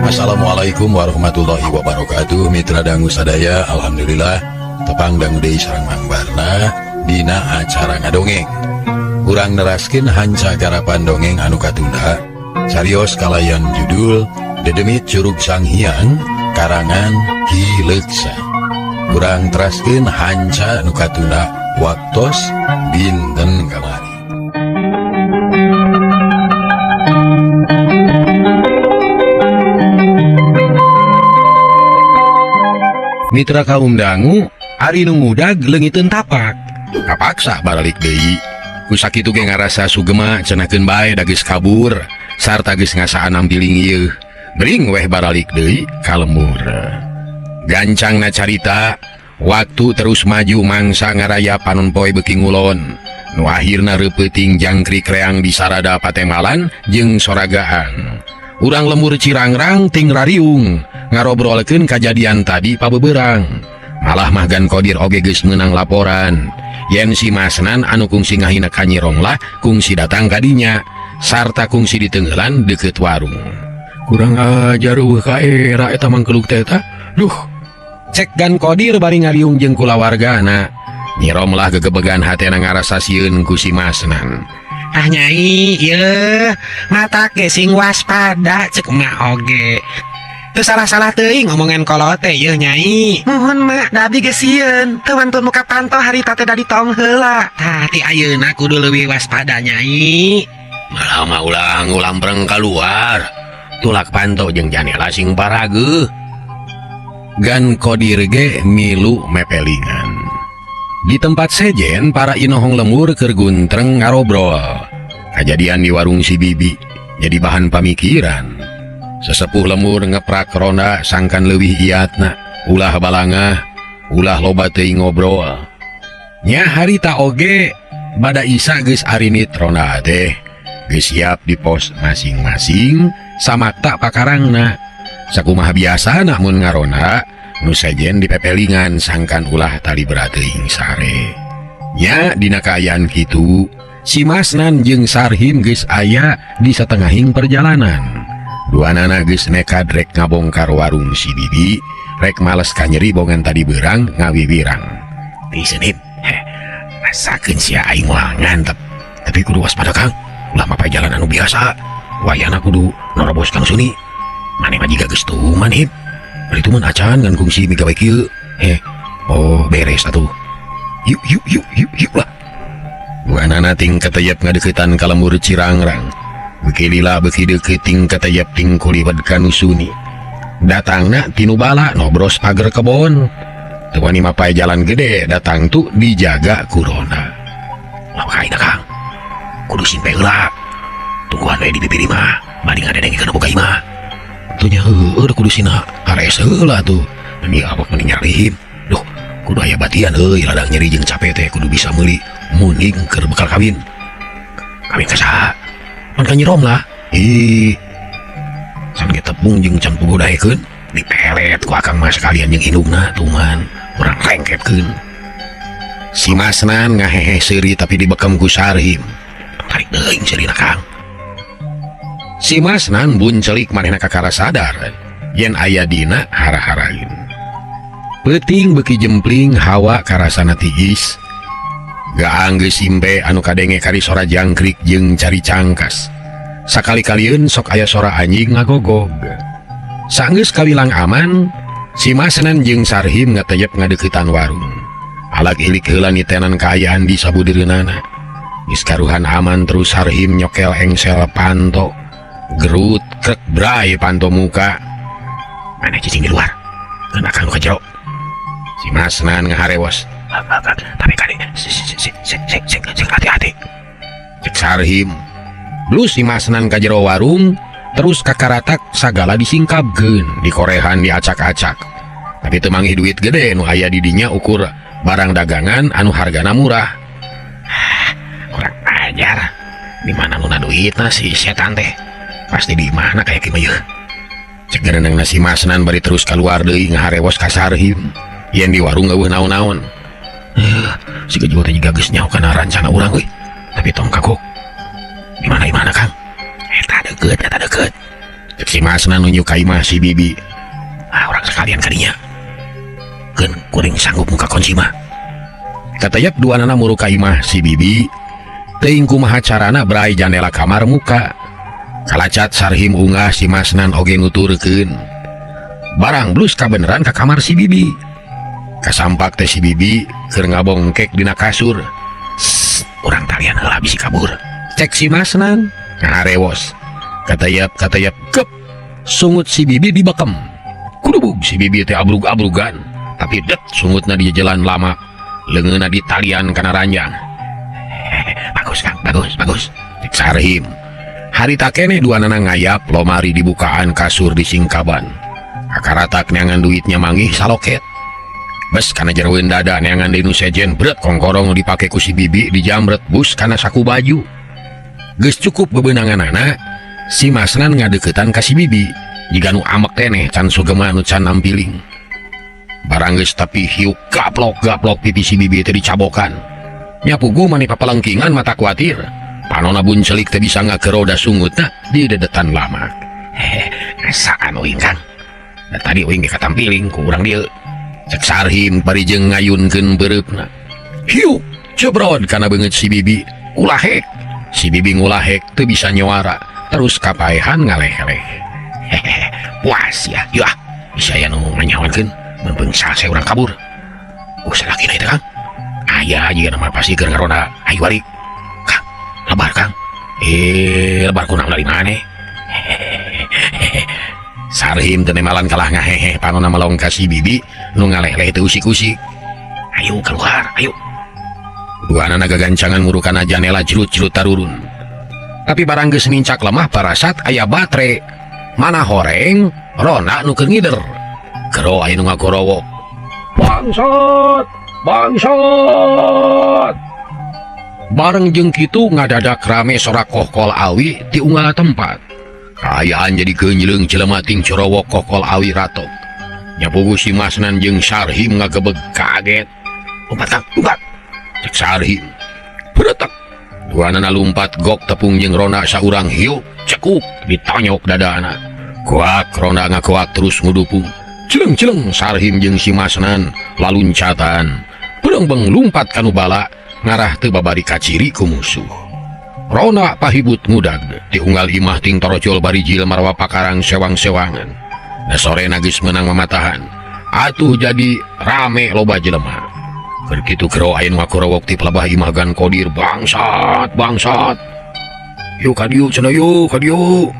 Assalamualaikum warahmatullahi wabarakatuh. Mitra dangu sadaya, alhamdulillah tepang dangu deui sareng Mang Barna dina acara ngadongeng. Urang neraskeun hanca garapan dongeng anu katunda, carios kalayan judul Dedemit Curug Sanghyang karangan Ki Leuksa. Urang teraskeun hanca nu katunda waktos dinten kamari. Mitra kaum dangu, ari nu ngudag leungiteun tapak. Kapaksa baralik deui. Ku sakitu ge ngarasa sugema cenakeun bae da geus kabur sarta geus ngasaan nampiling ieu. Bring weh baralik deui ka lembur. Gancangna carita, waktu terus maju mangsa ngaraya panon poe beuki ngulon. Nu akhirna reupeting jangkrik reang di sarada patemalan jeung soragaan. Urang lembur Cirangrang ting rariung ngarobrolkeun kajadian tadi pabeberang. Malah Mahgan Kodir oge geus meunang laporan yen si Masnan anu kungsi ngahina ka Nyi Romlah kungsi datang ka dinya sarta kungsi ditenggelan deukeut warung. Kurang ajar eueuh ka era eta mangkeluk teh eta. Duh, cek Gan Kodir bari ngariung jeung kulawargana. Nyi Romlah gegebegan hatena ngarasa sieun ku si Masnan. Ah nyai, ieu mata ge sing waspada cek emak oge. Teu salah-salah teuing ngomongan kolot teh ieu nyai. Muhun mak, da abdi ge sieun. Teu wantun muka panto harita teh da ditong heula. Tah ti ayeuna kudu leuwih waspada nyai. Malah mah ulah ngulampreng kaluar. Tulak panto jeung janela sing parageuh. Gan Kodir ge milu mepelingan. Di tempat sejen para inohong lemur keur guntreng ngarobrol. Kajadian di warung si Bibi jadi bahan pamikiran. Sesepuh lemur ngeprak ronda sangkan leuwih iatna, ulah balangah, ulah loba teuing ngobrol. Nya harita oge bada isa geus arinit ronda teh geus siap di pos masing-masing samakta pakarangna. Sakumaha biasa namun ngaronda nu sejen dipepelingan sangkan ulah tali berateuing sare. Nya dina kaayaan kitu si Masnan jeung Sarhim geus aya di satengahing perjalanan. Duanana geus nekad rek ngabongkar warung si Bibi, rek males kanyeri bongan tadi beurang ngawiwirang. Ti Senip, heh, rasakeun sia aing moal ngantep. Tapi kudu waspada Kang, ulah mapai jalan anu biasa. Wayana kudu norobos Kang Suni. Maneh mah jiga geus tuman hip. Bari tuman acan ngan kungsi migawe kieu. Heh, oh beres atuh. Yuk yuk yuk yuk yuk lah. Duanana ting kateyep ngadeukeutan ka lembur Cirangrang. Beuki lila beuki deukeut ting kateyep ting kuliwed ka nu Suni. Datangna tinu bala nobros pager kebon. Teu wani mapai jalan gede datang tu dijaga ku ronda. Lauk aing Kang. Kudu simpe heula. Tungguan we di bibir imah, bari ngadedengkeun boga imah. Tuh nya heueuh kudu sina hares heula tuh. Meni awak meni nyarihim. Duh, kudu aya batian euy ladang nyeri jeung capek teh kudu bisa meuli muning keur bekal kawin. Kawin ka saha? Pan ka Nyi Romlah. Ih. San ge tepung jeung can puguh daekeun dipelet ku akang mah sekalian jeung indungna tuman urang rengketkeun. Si Masnan ngahehe seuri tapi dibekem ku Sarhim. Tarik teuing seurina Kang. Si Masnan buncelik manehna kakara sadar yen aya dina hara-harain. Peuting beuki jempling hawa karasana tiis. Gaang geus simpe anu kadenge kari sora jangkrik jeung cari cangkas. Sakali-kalieun sok aya sora anjing ngagogog. Sanggeus kawilang aman, si Masnan jeung Sarhim ngateyep ngadeuketan warung. Alag ilik heula nitenan kaayaan di sabudireunana. Geus karuhan aman terus Sarhim nyokel engsel panto. Gerut krek bray panto muka. Mana cicing di luar? Keun akang nu ka jero. Si Masnan ngaharewos. Tapi kali sing hati-hati. Cek Sarhim. Blus si Masnan ka jero warung terus kakaratak sagala disingkapkeun, dikorehan diacak-acak. Tapi teu manggih duit gede nu aya di dinya ukur barang dagangan anu hargana murah. Ah, kurang ajar. Di mana nuna duitna si setan teh? Pasti di mana kayak kieu mah yeuh. Cek gereneng si Masnan bari terus keluar deui ngaharewos ka Sarhim. Yen di warung eueuh naon-naon. Si gejual teh jiga geus nyaho kana rancana urang euy. Tapi tong kagok. Di mana Kang? Eta deukeut, eta deukeut. Cek si Masnan nunjuk ka imah si Bibi. Ah, urang sekalian kadinya. Keun kuring sanggup muka kunci mah. Katayap duanana muru ka imah si Bibi. Teuing kumaha carana brai jandela kamar muka. Kalacat Sarhim unggah si Masnan oge nuturkeun. Barang blus kabeneran ka kamar si Bibi. Kasampak teh si Bibi keur ngabongkek dina kasur. Sss, urang talian heula bisi kabur. Cek si Masnan ngaharewos. Katayap katayap kep sungut si Bibi dibekem. Kudubug si Bibi teh abrug-abrugan. Tapi det sungutna di jalan lama. Leungeunna di talian kana ranjang. Bagus Kang, bagus, bagus. Cek Sarhim. Harita keneh duanana ngayap lomari dibukaan kasur disingkaban. Kakaratak neangan duitnya manggih saloket. Bes kana jeroeun dada neangan deui nu sejen bret kongkorong dipake ku si Bibi dijamret bus kana saku baju. Geus cukup bebenanganana, si Masnan ngadeukeutan ka si Bibi. Jiga nu amek keneh can sugema nu can nampiling. Barang geus tapi hiuk gaplok-gaplok pipi si Bibi teh dicabokan. Nya puguh mani papalengkingan mata kuatir. Panona buncelik teh bisa ngageroda sungutna di dedetan lama. Hehe, ngasaan uing Kang. Da tadi uing ge katampiling ku urang dieu. Cek Sarhim bari jeung ngayunkeun beureupna. Hiuk, jebrod kana beungeut si Bibi. Ulahek. Si Bibi ngulahek teu bisa nyuara, terus kapaehan ngaleh-leh. Hehehe, puas ya. Yeuh ah, bisa aya nu nganyawankeun mun beung salse urang kabur. Salakina ieu teh Kang. Aya jiga mah pasti keur ngaronda. Ayo balik. Kang, lebar Kang. Lebar kunaon dari maneh? Hehehe. Sarhim teu nemalan kalah ngahehe panona melong ka si Bibi nu ngaleh-leh teu usik-usik. Ayo keluar, ayo. Duanana gagancangan murukana janela jerut-jerut tarurun. Tapi barang geus nincak lemah parasat aya batre. Mana horeng, ronda nu keur ngider. Gero aya nu ngagorowok. Bangsat, bangsat. Bareng jeung kitu ngadadak rame sorak kokol awi ti unggal tempat. Kaayaan jadi geunjleung jelema ting corowok kokol awi ratok. Nya puguh si Masnan jeung Sarhim ngagebeg kaget. Lompat Kang, lompat. Cek Sarhim. Beretak. Duanana lumpat gok tepung jeung ronda saurang hiuk cekuk ditonyok dadana. Kuak ronda ngakuak terus ngudupung. Celeng-celeng Sarhim jeung si Masnan laluncatan. Beungbeng lumpat kanu bala ngarah teu babari kaciri ku musuh. Ronda pahibut ngudag di unggal imah ting torojol bari jil marwa pakarang sewang-sewangan. Da sore geus meunang mamatahan. Atuh jadi rame loba jelema. Keur kitu gero aya nu ngakorowok ti pelebah imah Gan Kodir bangsat bangsat. Yuk kadieu cenah yuk kadieu.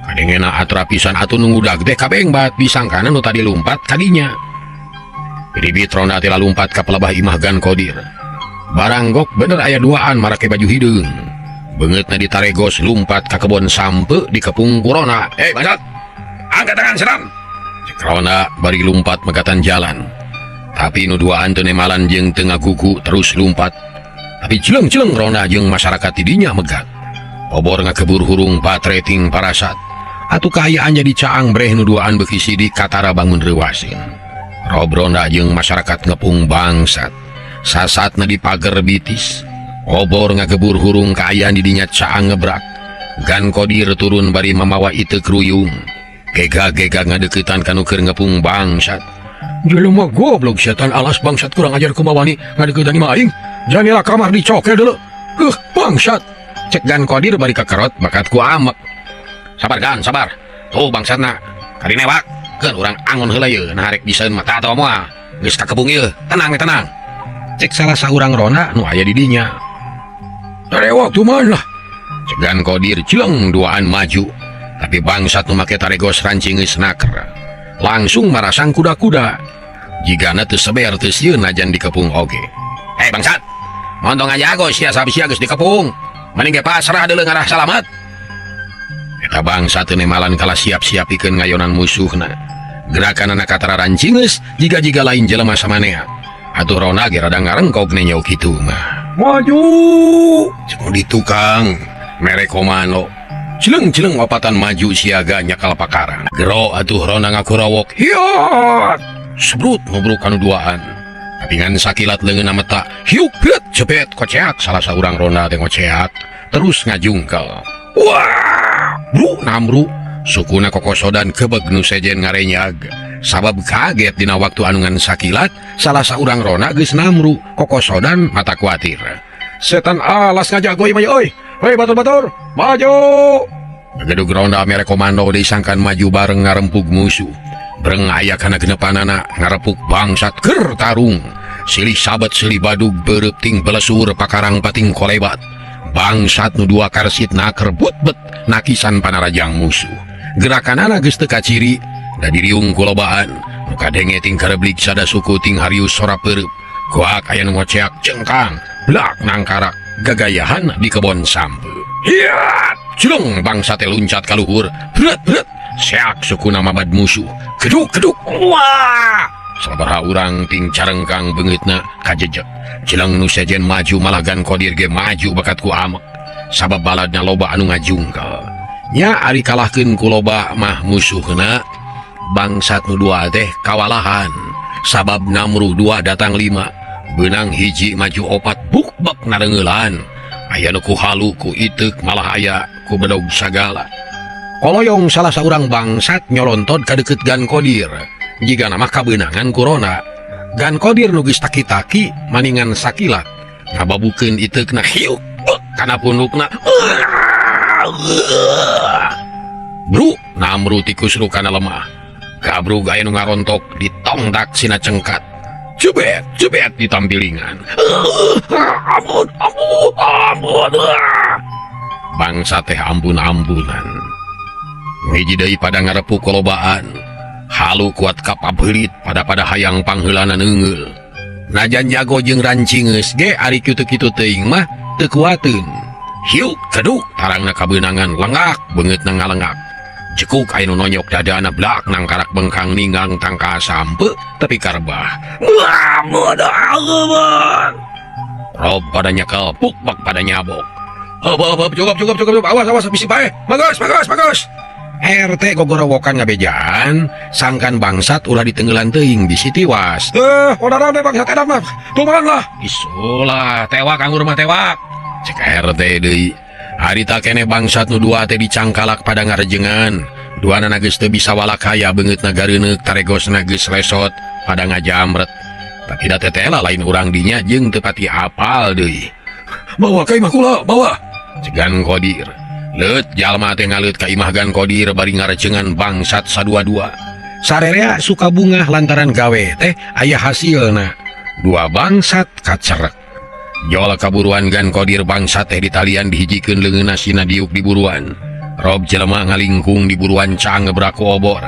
Kadengena atra pisan atuh nu ngudag teh kabeng bat disangkana nu tadi lumpat kadinya. Bibit ronda teh lumpat ka pelebah imah Gan Kodir. Baranggok bener aya duaan marake baju hideung. Beungeutna ditaregos lumpat ka kebon sampe dikepung ku ronda. Bangsat. Angkat tangan seram. Cek ronda bari lumpat megatan jalan. Tapi nu duaan teu nemalan jeung teu ngagugu terus lumpat. Tapi jeleng-jeleng ronda jeung masyarakat di dinya megat. Obor ngakebur hurung patreting parasat. Atuh kaayaan jadi caang breh nu duaan beuki sidik katara bangun reuasin. Rob ronda jeung masyarakat ngepung bangsat. Sasatna di pager bitis. Obor ngagebur hurung kaayaan di dinya caang ngebrak. Gan Kodir turun bari mamawa iteuk ruyung. Gega-gega ngadeuketan kanu keur ngepung bangsat. Jelema goblok setan alas bangsat kurang ajar kumawani ngadeuketan imah aing. Janela kamar dicokel deuleu. Bangsat. Cek Gan Kodir bari kakerot bakat ku amek. Sabar Gan, sabar. Tuh bangsatna. Kadi newak. Keun urang angon heula ieu nah rek bisaeun mata atawa moal. Geus kakebung ieu. Tenang we tenang. Cek salah saurang ronda nu aya di dinya. Tarewak tuman lah. Cek Gan Kodir cileng duaan maju. Tapi bangsat nu make taregos rancing geus naker. Langsung marasang kuda-kuda. Jigana teu seber teu sieun najan dikepung oge. Hei bangsat. Montong aja jago sia sabisia geus dikepung. Mending ge pasrah deuleu ngarah salamat. Eta bangsa teu nemalan kalah siap-siap pikeun ngayonan musuhna. Gerakanana katara rancingeus jiga-jiga lain jelema samanea. Atuh ronda ge rada ngarengkog nenyo kitu mah. Maju! Cek di tukang mere komando. Cileng-cileng wapatan maju siaga nyakal pakarang. Gero atuh ronda ngakurawok. Hiat! Sebrut ngobrol kanu duaan. Tapi ngan sakilat leungeun meta. Hiuk piet jebet koceak salah saurang ronda teh ngoceak. Terus ngajungkel. Wah! Bru namru. Sukuna kokosodan kebeg nu sejen ngarenyag. Sabab kaget dina waktu anu ngan sakilat salah saurang ronda geus namru kokosodan mata kuatir. Setan alas ngajago ieu mah euy. Hei batur-batur, maju. Gedug ronda mere komando disangkan maju bareng ngarempug musuh. Breng aya kana genepanana ngarepuk bangsat keur tarung. Silih sabet silih badug beureub ting belesur pakarang pating kolebat. Bangsat nu dua karsit naker butbet nakisan panarajang musuh. Gerakanana geus teu kaciri da diriung ku lobaan. Nu kadenge ting kareblig sada suku ting harius sora peureub. Kuak aya nu ngoceak cengkang, blak nangkarak gagayahan di kebon sampeu. Hiat! Cilung bangsat teh luncat ka luhur. Bret bret seak sukuna mabad musuh. Keduk keduk. Wah! Sabaraha urang ting carengkang beungeutna kajejek. Cileng nu sejen maju malah Gan Kodir ge maju bakat ku amek. Sabab baladna loba anu ngajungkel. Nya ari kalahkeun ku loba mah musuhna bangsat nu dua teh kawalahan. Sabab namru dua datang lima. Beunang hiji maju opat bukbek nareungeulan. Aya nu ku halu ku iteuk malah aya ku bedog sagala. Koloyong salah saurang bangsat nyolontod ka deukeut Gan Kodir. Jigana mah kabeunangan ku ronda. Gan Kodir nu geus taki-taki maningan sakilat. Ngababukeun iteukna hiuk kana pundukna. Bru namru tikus rukana lemah. Gabrug aya nu ngarontok ditongdak sina cengkat. Jebet jebet ditampilingan. Ampun ampun ampun. Bangsa teh ampun-ampunan. Hiji deui pada ngarepuk kolobaan. Halu kuat kapabelit pada-pada hayang pangheulana neungeul. Najan jago jeung rancingeus ge ari kitu-kitu teuing mah teu kuateun. Hiuk keduk tarangna kabeunangan lengak beungeutna ngalengak. Jekuk aya nu nonyok dadana blak nangkarak bengkang ninggang tangka sampe tepi ka rebah. Rob pada nyekel pukbek pada nyabok. Heup heup cukup cukup cukup awas awas bisi paeh. Bagus bagus bagus. RT gogorowokan ngabejaan sangkan bangsat ulah ditenggelan teuing bisi tiwas. Odaran teh bangsat edan mah. Tuman lah. Isulah tewak anggur mah tewak. Cek RT deui. Harita keneh bangsat nu dua teh dicangkalak pada ngarejengan. Duanana geus teu bisa walakaya beungeutna gareuneuk taregosna geus lesot pada ngajamret. Tapi da tetela lain urang dinya jeung teu pati apal deui. Bawa ka imah kula, bawa. Cek Gan Kodir. Leut jalma teh ngaleut ka imah Gan Kodir bari ngarejengan bangsat sadua-dua. Sarerea suka bungah lantaran gawe teh aya hasilna. Dua bangsat kacerek. Jol kaburuan Gan Kodir bangsat teh ditalian dihijikeun leungeunna sina diuk di buruan. Rob jelema ngalingkung di buruan cang ngebrak ku obor.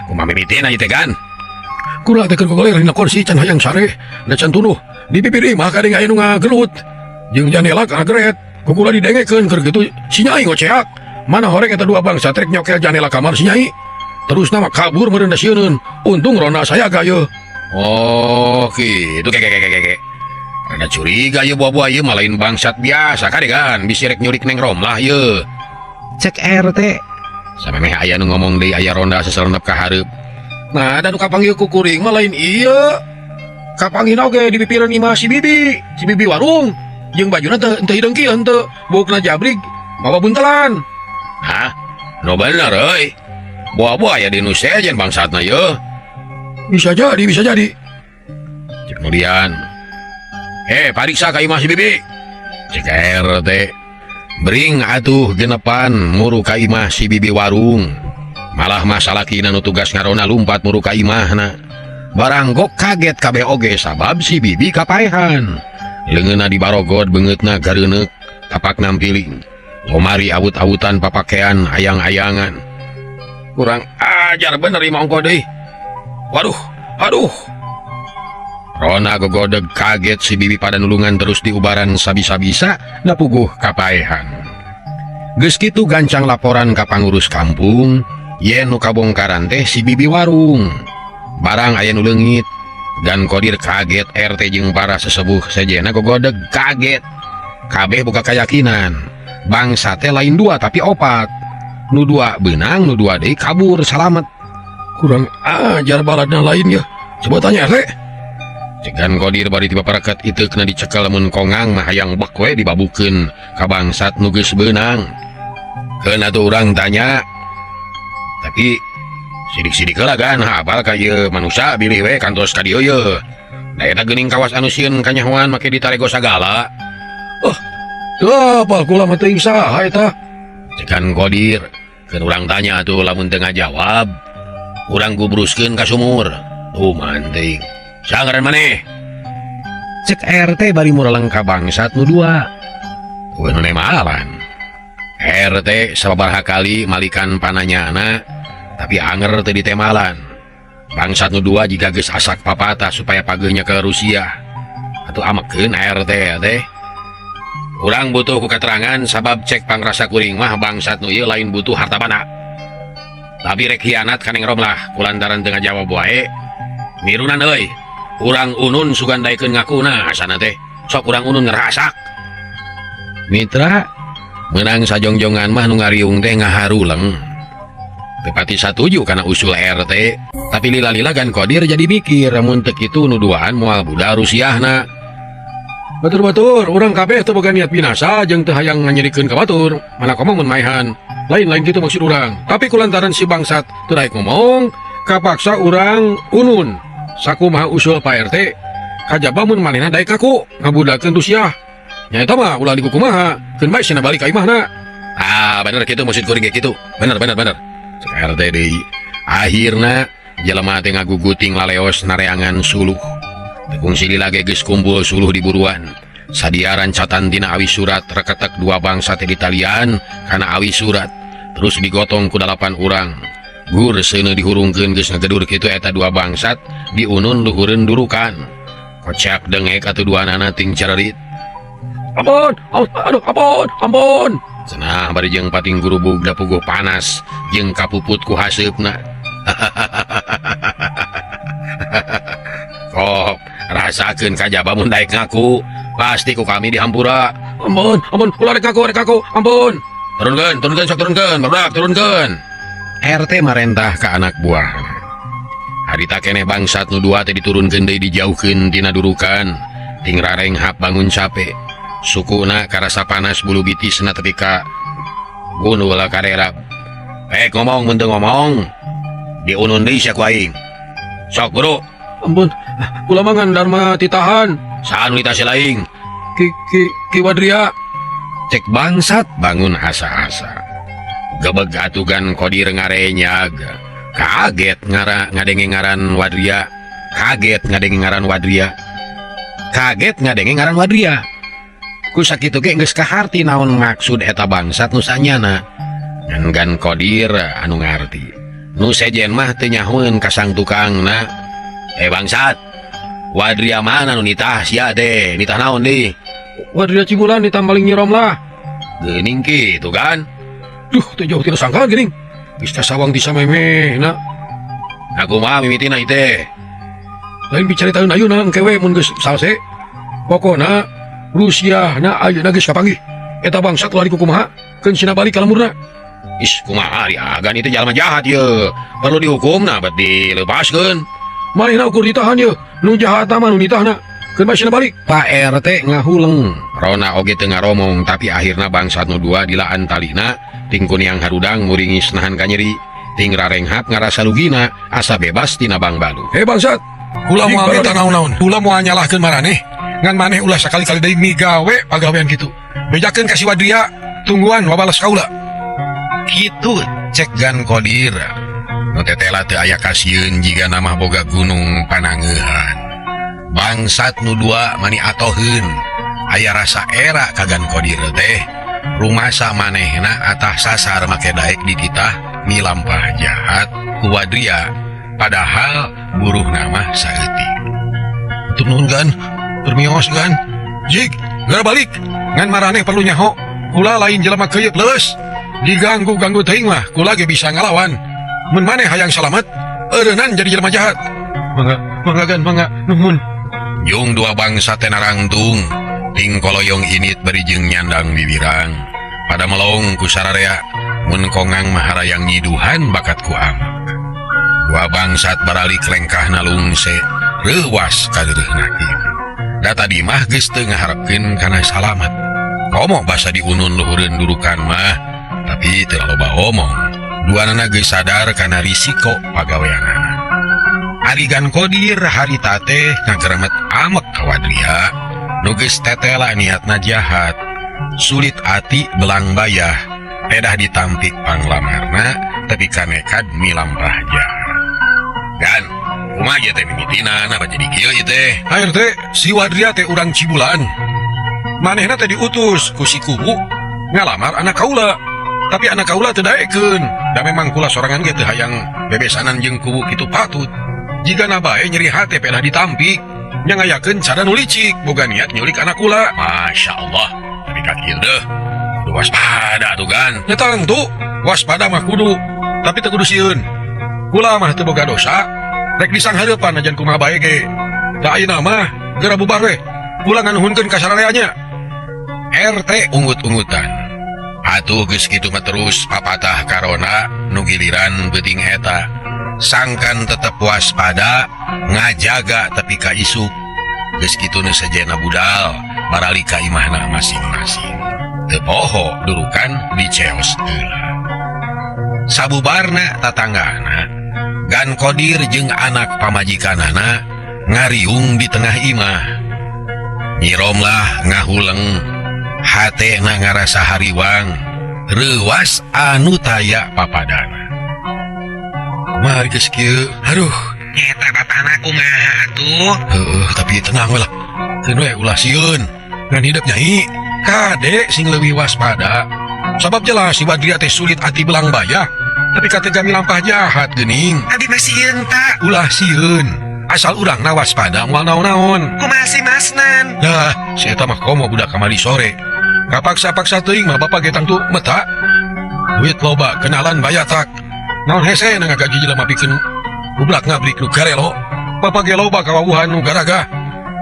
Kumaha mimitina ieu teh Gan? Kula teh keur gogoler dina kursi can hayang sare, da can tunduh. Di bibir imah kadeng aya nu ngagelut. Jeung janela kageret. Ku kula didengekeun keur kitu si Nyai ngoceak. Mana horeng eta dua bangsat rek nyokel janela kamar si Nyai. Terusna mah kabur meureun da sieuneun. Untung ronda saya ieu. Oh, kitu ke ke ke ke. Rada curiga ieu buah-buah ieu mah lain bangsat biasa kade kan bisi rek nyurik Neng Romlah ieu. Cek RT. Samemeh aya nu ngomong deui aya ronda seselendep ka hareup. Nah, da nu kapanggil ku kuring mah lain ieu. Kapanggihna oge di pipireun imah si Bibi, si Bibi warung. Jeung bajuna teu henteu hideung kieu henteu, buukna jabrig mawa buntelan. Hah? Nu bener euy. Buah-buah aya di nu sejen bangsatna ieu. Bisa jadi, bisa jadi. Cek kemudian. Pariksa ka imah si Bibi. Cek RT. Bring atuh genepan muru ka imah si Bibi warung. Malah masalah kina nu tugas ngarona lumpat muru ka imahna. Baranggok kaget kabeh oge sabab si Bibi kapaehan. Leungeunna dibarogod beungeutna gareuneuk tapak nampiling. Lomari awut-awutan papakean ayang-ayangan. Kurang ajar bener imah ongko deui. Waduh, aduh. Rona gogodeg kaget si Bibi pada nulungan terus diubaran sabisa-bisa napuguh kapaehan. Geus kitu gancang laporan ka pangurus kampung, yen nu kabongkaran teh si Bibi warung. Barang aya nu leungit. Gan Kodir kaget RT jeung para sesepuh sejena gogodeg kaget. Kabeh boga keyakinan. Bangsa teh lain dua tapi opat. Nu dua beunang, nu dua deui kabur salamet. Kurang ajar baladna lain ya. Coba tanya RT. Cek Gan Kodir bari tiba paraket iteukna dicekel mun kongang mah hayang bek we dibabukeun ka bangsat nu geus beunang. Keun atuh urang tanya. Tapi sidik-sidik heula gan hafal ka ieu manusa bilih we kantos ka dieu ye. Da eta geuning kawas anu sieun kanyahoan make ditarego sagala. Oh, teu apal kula mah teuing saha eta. Cekan Kodir, keun urang tanya atuh lamun teu ngajawab. Urang gubruskeun ka sumur. Tuman teuing. Saha ngaran maneh? Cek RT bari mureleng ka bangsat nu dua. Eueuh nu nemalan. RT sababaraha kali malikan pananyana tapi anger teu ditemalan. Bangsat nu dua jiga geus asak papatah supaya pageuhnya ke Rusia. Atuh amekeun RT teh. Urang butuh ku keterangan sabab cek pangrasa kuring mah bangsat nu ieu lain butuh harta banda. Tapi rek hianat ka Neng Romlah kulantaran teu ngajawab wae. Mirunan euy. Urang unun sugan daekeun ngakuna asana teh. Sok urang unun ngerasak. Mitra menang sajongjongan mah nu ngariung teh ngaharuleng. Teu pati satuju kana usul RT, tapi lila-lila Gan Kodir jadi mikir mun teu kitu nu duaan moal budal Rusiahna. Batur-batur, urang kabeh teu boga niat binasa jeung teu hayang nganyerikeun ka batur, mana komo mun maehan. Lain-lain kitu maksud urang. Tapi kulantaran si bangsat teu daek ngomong, kapaksa urang unun. Sakumaha usul Pak RT, kajaba mun manehna daek ngaku ngabudalkeun Rusiah. Nya eta mah ulah dikukumaha, keun bae cenah balik ka imahna. Ah, bener kitu maksud kuring ge kitu. Bener bener bener. Cek RT deui. Akhirna jelema teh ngaguguting laleos nareangan suluh. Teu kungsi lila ge geus kumpul suluh di buruan. Sadiaran catan tina awi surat reketek dua bangsa teh ditalian kana awi surat. Terus digotong ku 8 urang. Gur seuneu dihurungkeun geus ngagedur kitu eta dua bangsat diunun luhureun durukan. Kocak dengek atuh duanana ting cererit. Ampun, aduh, ampun, ampun. Cenah bari jeung pating gurubug da puguh panas jeung kapuput ku haseupna. Kop, rasakeun kajaba mun daek ngaku, pasti ku kami dihampura. Ampun, ampun, ulah rek ngaku, rek ngaku, ampun. Turunkeun, turunkeun, sok turunkeun, barudak turunkeun. RT marentah ka anak buah. Harita keneh bangsat nu dua teh diturunkeun deui dijauhkeun tina durukan. Ting rarenghap bangun cape. Sukuna karasa panas bulu bitisna tepi ka gundul karerap. Ngomong mun teu ngomong diunun deui sia ku aing. Sok guru. Ampun, kula mah ngan dharma titahan. Saha nu ditah laing? Ki ki Ki Wadria. Cek bangsat bangun asa-asa. Gebeg atugan Kodir ngarenyag. Kaget ngara ngadenge ngaran Wadria. Kaget ngadenge ngaran Wadria. Kaget ngadenge ngaran Wadria. Ku sakitu ge geus kaharti naon maksud eta bangsat nu sanyana. Ngan Gan Kodir anu ngarti. Nu sejen mah teu nyahoeun ka sang tukangna. Bangsat. Wadria mana nu nitah sia teh? Nitah naon deui? Wadria Cibulan nitah maling Nyi Romlah. Geuning kitu kan? Duh, teu jauh tina sangkaan geuning. Geus kasawang ti samemehna. Aku mah mimitina ieu teh. Lain bicaritaeun ayeuna engke we mun geus salse. Pokona Rusia na ayeuna geus kapanggih. Eta bangsat ulah dikukumaha, keun sina balik ka lemurna. Is kumaha ari agan itu jalma jahat ye. Perlu dihukumna bet dilepaskeun. Manehna ukur ditahan ye, nu jahat mah nu nitahna. Keun bae sina balik. Pak RT ngahuleng. Rona oge teu ngaromong tapi akhirna bangsat nu dua dilaan talina ting kuniang harudang muringis nahan kanyeri. Ting rarenghap ngarasa lugina asa bebas tina bangbalu. Hei bangsat, kula moal minta naon-naon. Kula moal nyalahkeun maraneh. Ngan maneh ulah sakali-kali deui migawe pagawean kitu. Bejakeun ka si Wadria, tungguan wabales kaula. Kitu cek Gan Kodir. Nu tetela teu aya kasieun jiga namah boga gunung panangeuhan. Bangsat nu dua mani atoheun. Aya rasa era ka Gan Kodir teh. Rumasa manehna atah sasar make daek dititah milampah jahat ku Wadria. Padahal buruh nama saeutik. Hatur nuhun Gan, permios Gan. Jig, geura balik. Ngan maraneh perlu nyaho. Kula lain jelema keuyeup leuleus. Diganggu-ganggu teuing mah kula ge bisa ngalawan. Mun maneh hayang salamet, eureunnan jadi jelema jahat. Mangga, mangga Gan, mangga, nuhun. Jung dua bangsa teh narangtung, ting koloyong init bari jeung nyandang bibirang. Pada melong ku sararea, mun kongang mah harayang nyiduhan bakat ku amak. Dua bangsat baralik lengkahna lungse, reuwas kadeureuhna kieu. Da tadi mah geus teu ngaharepkeun kana salamet. Komo basa diunun luhureun durukan mah, tapi teu loba omong. Duanana geus sadar kana risiko pagaweanana. Ari Gan Kodir harita teh ngageremet amek ka Wadria nu geus tetela niatna jahat. Sulit ati belang bayah pedah ditampik panglamarna tapi kanekad milampah jahat. Gan, kumaha ieu teh mimitina napa jadi kieu ieu teh? Pak RT, si Wadria teh urang Cibulan. Manehna teh diutus ku si kubu ngalamar anak kaula. Tapi anak kaula teu daekeun. Da memang kula sorangan ge teu hayang bebesanan jeung kubu kitu patut. Jigana bae nyeri hate pedah ditampik. Nya ngayakeun cara nu licik boga niat nyulik anak kula. Masya Allah, tapi ka kieu deuh. Kudu waspada atuh Gan. Nya tangtu, waspada mah kudu, tapi teu kudu sieun. Kula mah teu boga dosa, rek disanghareupan najan kumaha bae ge. Da ayeuna mah geura bubar we. Kula nganuhunkeun ka sararea nya. RT ungut-ungutan. Atuh geus kitu mah terus papatah karona nu giliran beuting eta. Sangkan tetep waspada, ngajaga tepi ka isuk. Geus kitu nu sejenna budal, baralik ka imahna masing-masing. Teu poho durukan diceos heula. Sabubarna tatanggana, Gan Kodir jeung anak pamajikanana ngariung di tengah imah. Nyiromlah ngahuleng, hatena ngarasa hariwang, reuwas anu taya papadana. Kumaha geus kieu? Aduh, Eta bapana kumaha atuh? heueuh, tapi tenang we lah. Keun we ulah sieun. Ngan hidep nyai, kade sing leuwih waspada. Sabab jelas si Wadria teh sulit ati belang bayah, tapi katega milampah jahat geuning. Abi mah sieun ta. Ulah sieun. Asal urangna waspada moal naon-naon. Kumaha si Masnan? Dah, si eta mah komo budak kamari sore. Kapaksa-paksa teuing mah bapak ge tangtu meta. Duit loba kenalan bayatak. Naon hese na ngagaji jelema pikeun bublak ngabrik nu garelo. Bapak ge loba kawawuhan nu garagah.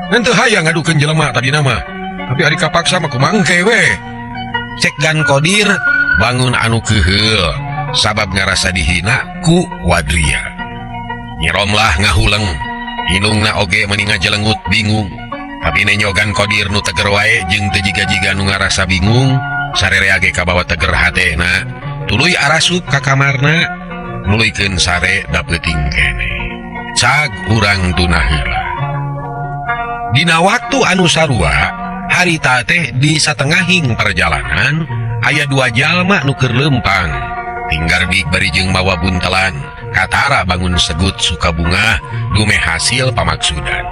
Ngan teu hayang ngadukeun jelema tadina mah. Tapi ari kapaksa mah kumaha engke we. Cek Gan Kodir bangun anu keuheul sabab ngarasa dihina ku Wadria. Nyiromlah ngahuleng, indungna oge meuni ngajelengut bingung. Tapi nenyo Gan Kodir nu teger wae jeung teu jiga-jiga nu ngarasa bingung, sarerea ge kabawa teger hatena. Tuluy arasup ka kamarna, nuluykeun sare da peuting keneh. Cag urang tunah heula. Dina waktu anu sarua, harita teh di satengahing perjalanan aya dua jalma nu keur leumpang. Tinggal di bari jeung mawa buntelan, katara bangun segut sukabungah dumeh hasil pamaksudan.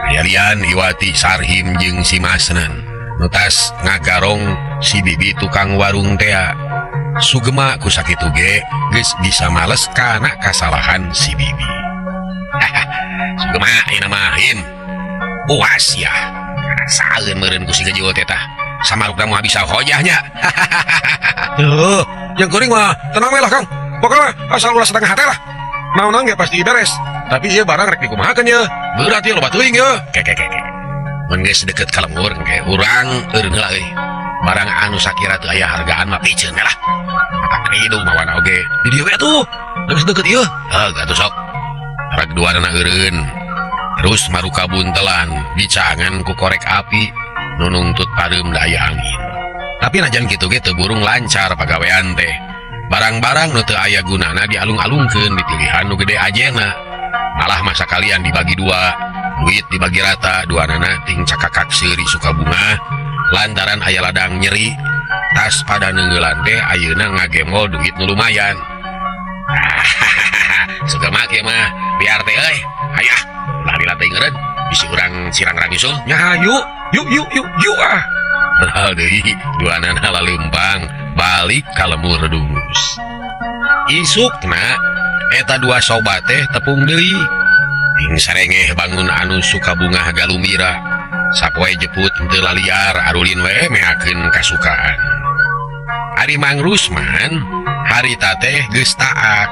Aya lian Iwati Sarhim jeung si Masnan, nu tas ngagarong si bibi tukang warung tea. Sugema ku sakitu ge geus bisa males kana kasalahan si bibi. Sugema ayeuna mah him. Puas ya. Karasaeun meureun ku si gejul teh tah. Samarukna moal bisa hojahnya. Heuh, yang kuring mah tenang we lah Kang. Pokokna asal ulah setengah hate lah. Naon-naon ge pasti beres. Tapi ieu barang rek dikumahakeun ye. Berat ieu loba teuing ye. Ke ke ke ke. Mun geus deket ka lembur engke urang eureun heula euy. Barang anu sakira teu aya hargaan mah piceun we lah. Mata hidung mawana oge. Di dieu we atuh. Geus deket ieu. Heuh, atuh sok. Rek duanana eureun. Terus maruka buntelan dicaangan ku korek api nu nungtut pareum da aya angin. Tapi najan kitu ge teu burung lancar pagawean teh. Barang-barang nu teu aya gunana dialung-alungkeun dipilihan nu gede ajena. Malah masa kalian dibagi dua, duit dibagi rata, duanana ting cakakak seuri sukabungah lantaran aya ladang nyeri. Tas pada neunggelan teh ayeuna ngagembol duit nu lumayan. Suka make mah biar teh euy. Hayah, ulah lila teuing eureun, bisi urang sirang-rang nyusul. Nya hayu, yuk yuk yuk yuk ah. Berhal deui duanana laleumpang balik ka lemur dungus. Isukna eta dua sobat teh tepung deui. Ting sarengeh bangun anu sukabungah galumira. Sapoe jeput teu laliar arulin we meakeun kasukaan. Ari Mang Rusman harita teh geus taak,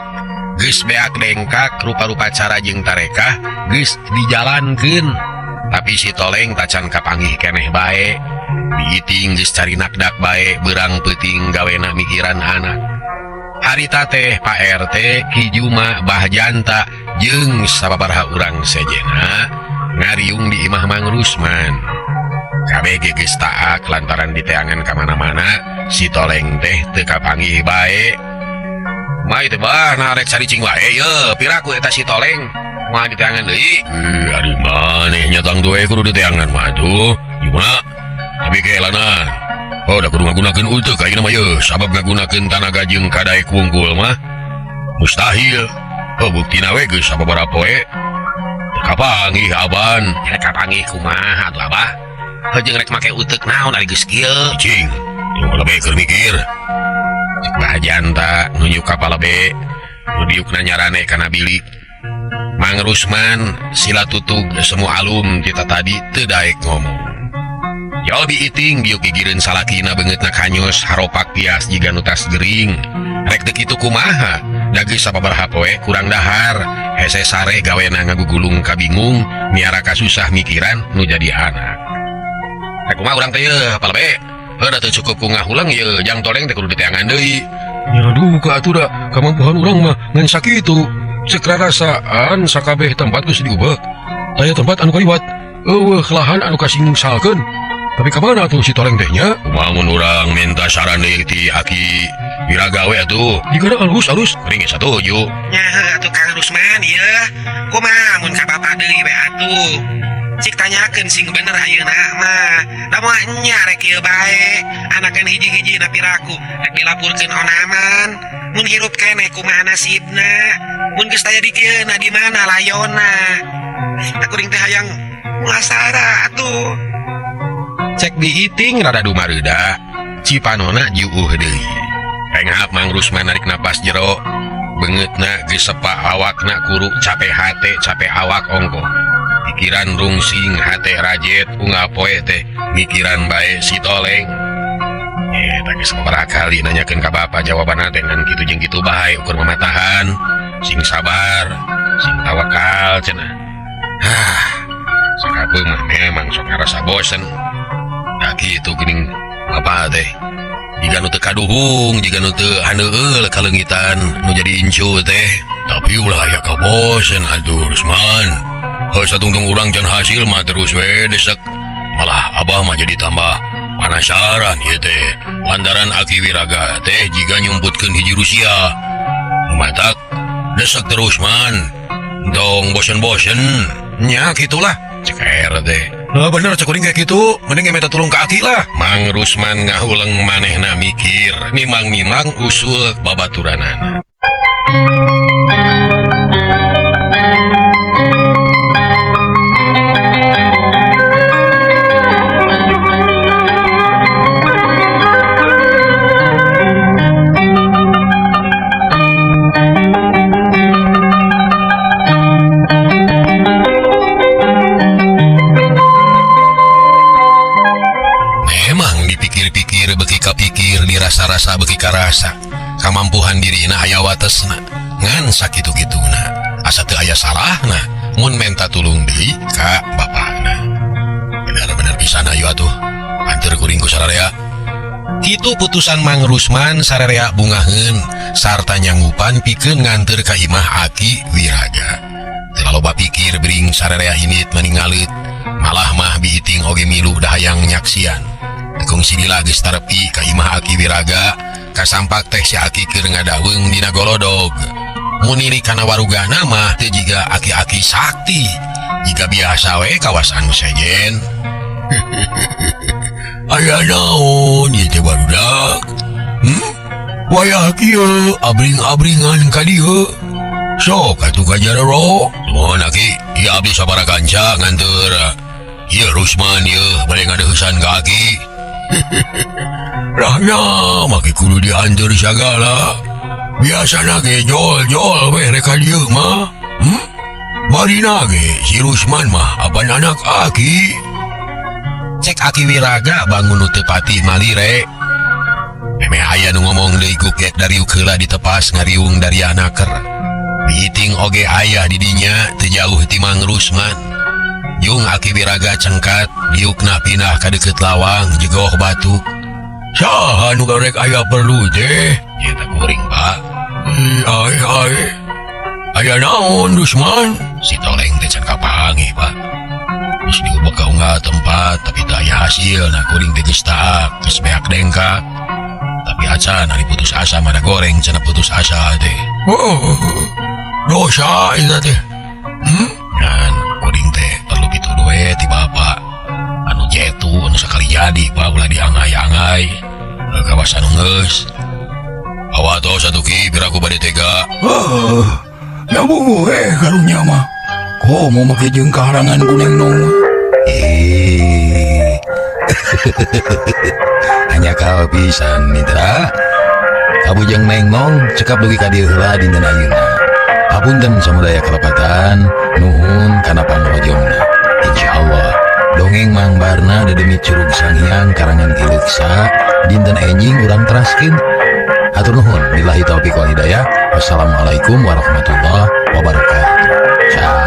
geus beak dengkak rupa-rupa cara jeung tarekah geus dijalankeun. Tapi si Toleng tacan kapanggih keneh bae. Diiting geus cari nakdak bae beurang peuting gawena mikiran anak. Harita teh Pak RT, Ki Juma, Bah Janta jeung sababaraha urang sejena ngariung di imah Mang Rusman. Kabeh ge geus taak lantaran diteangan ka mana-mana si Toleng teh teu kapanggih bae. Kumaha ieu teh bah nah rek caricing wae ye piraku eta si Toleng moal diteangan deui. Ari maneh nya tangtu we kudu diteangan mah atuh. Gimana? Tapi keelanan. Oh da kudu ngagunakeun uteuk ayeuna mah ye sabab ngagunakeun tanaga jeung kadaek wungkul mah mustahil. Oh buktina we geus sababaraha poe. Teu kapanggih aban. Rek kapanggih kumaha atuh abah? Heuh jeung rek make uteuk naon ari geus kieu? Cing, tong palebe keur mikir. Cek Bah Janta nunjuk ka palebe nu diukna nyarane kana bilik. Mang Rusman sila tutug semu alum ti tatadi teu daek ngomong. Jol biiting biuk gigireun salakina beungeutna kanyos haropak pias jiga nu tas gering. Rek teu kitu kumaha? Da geus sababaraha poe kurang dahar. Hese sare gawena ngagugulung kabingung miara kasusah mikiran nu jadi anak. Rek kumaha urang teh yeuh palebe? Heuh da teu cukup ku ngahuleng yeuh jang Toleng teh kudu diteangan deui. Nya duka atuh da kamampuhan urang mah ngan sakitu. Cek rarasaan sakabeh tempat geus diubek. Aya tempat anu kaliwat, eueuh lahan anu kasingsalkeun. Tapi ka mana atuh si Toleng teh nya? Kumaha mun urang minta saran deui ti Aki Wiraga we atuh? Jigana alus-alus. Kuring ge satuju. Nya heuh atuh Kang Rusman ieu. Kumaha mun ka bapa deui we atuh? Cik tanyakeun sing bener ayeuna mah. Da moal nya rek kieu bae. Anakeun hiji-hiji na piraku rek dilapurkeun onaman. Mun hirup keneh kumaha nasibna? Mun geus taya di kieu na di mana layona? Da kuring teh hayang mulasara atuh. Cek biiting rada dumareuda, cipanona juuh deui. Renghap Mang Rusman narik napas jero, beungeutna geus sepa awakna kuru capek hate capek awak ongkoh. Pikiran rungsing hate rajet unggal poe teh mikiran bae si Toleng. Eta geus sababaraha kali nanyakeun ka bapa jawabanna teh ngan kitu jeung kitu bae ukur mamatahan. Sing sabar, sing tawakal cenah. Hah, sakapeung mah memang sok ngarasa bosen. Da kitu geuning bapa teh. Jiga nu teu kaduhung, jiga nu teu haneueul kaleungitan nu jadi incu teh. Tapi ulah aya kabosen atuh Rusman. Heuh satungtung urang can hasil mah terus we desek. Malah abah mah jadi tambah panasaran ieu teh. Lantaran Aki Wiraga teh jiga nyumputkeun hiji Rusia. Matak desek terus man. Dong bosen-bosen. Nya kitulah cek er teh. Nah, bener cek kuring kayak gitu, mending minta tulung ke Aki lah. Mang Rusman ngahuleng manehna mikir, nimang-nimang usul babaturanana. Rasa-rasa beki karasa kamampuhan dirina aya watesna ngan sakitu-kituna asa teu aya salahna mun menta tulung deui ka bapana. Bener-bener pisan ayo atuh anteur kuring ku sararea. Kitu putusan Mang Rusman sararea bungaheun sarta nyangupan pikeun nganteur ka imah Aki Wiraga. Teu loba pikir bring sararea init maningalit malah mah biiting oge milu dahayang nyaksian. Tekung silila geus tarepi ka imah Aki Wiraga kasampak teh si Aki keur ngadaweung dina golodog. Muniri kana warugana mah teu jiga aki-aki sakti jiga biasa we kawasan nu sejen. Aya naon ieu teh barudak? Wayah kieu abring-abringan ka dieu. Sok atuh ka jarero. Nuhun Aki, ieu abdi sabaraha kanca nganteur. Ieu Rusman ieu bade ngadeuheusan ka Aki. Rahnya make kudu dianteur sagala. Biasana ge jol-jol we rek ka dieu mah. Barina ge si Rusman mah apan anak Aki. Cek Aki Wiraga bangun nu teu pati malire. Memeh aya nu ngomong deui ku kek dariuk heula ditepas ngariung dari anaker. Biiting oge aya di dinya teu jauh ti Mang Rusman. Jung Aki Wiraga cengkat diukna pindah ka deukeut lawang jegoh batuk. Saha nu rek aya perlu teh? Nya teh kuring, Pak. Ai ai. Aya naon Rusman? Si Toleng teh can kapanggih, Pak. Geus diubek ka unggal tempat tapi teu aya hasil. Nah kuring teh geus taak, geus beak dengkak. Tapi Acan ari putus asa mah da goreng cenah putus asa teh. Oh, dosa eta teh. Ngan kuring teh perlu pituduh we ti bapak. Anu jetu anu sakali jadi Pak ulah diangay-angay. Kawas anu geus. Awatos atuh Ki piraku bade tega. Oh, ya bungu karunya mah. Komo make jeung kaharangan ku Neng Nong mah. Eh. Hanya kau pisan mitra. Kabujeng Neng Nong cekap dugi ka dieu heula dinten ayeuna. Hapunten samudaya kalepatan, nuhun kana pangrojongna. Insyaallah dongeng Mang Barna dedemi Curug Sanghyang karangan Ki Leuksa dinten enjing urang teraskeun. Hatur nuhun billahi taufiq wal hidayah. Wassalamualaikum warahmatullahi wabarakatuh. Ciao.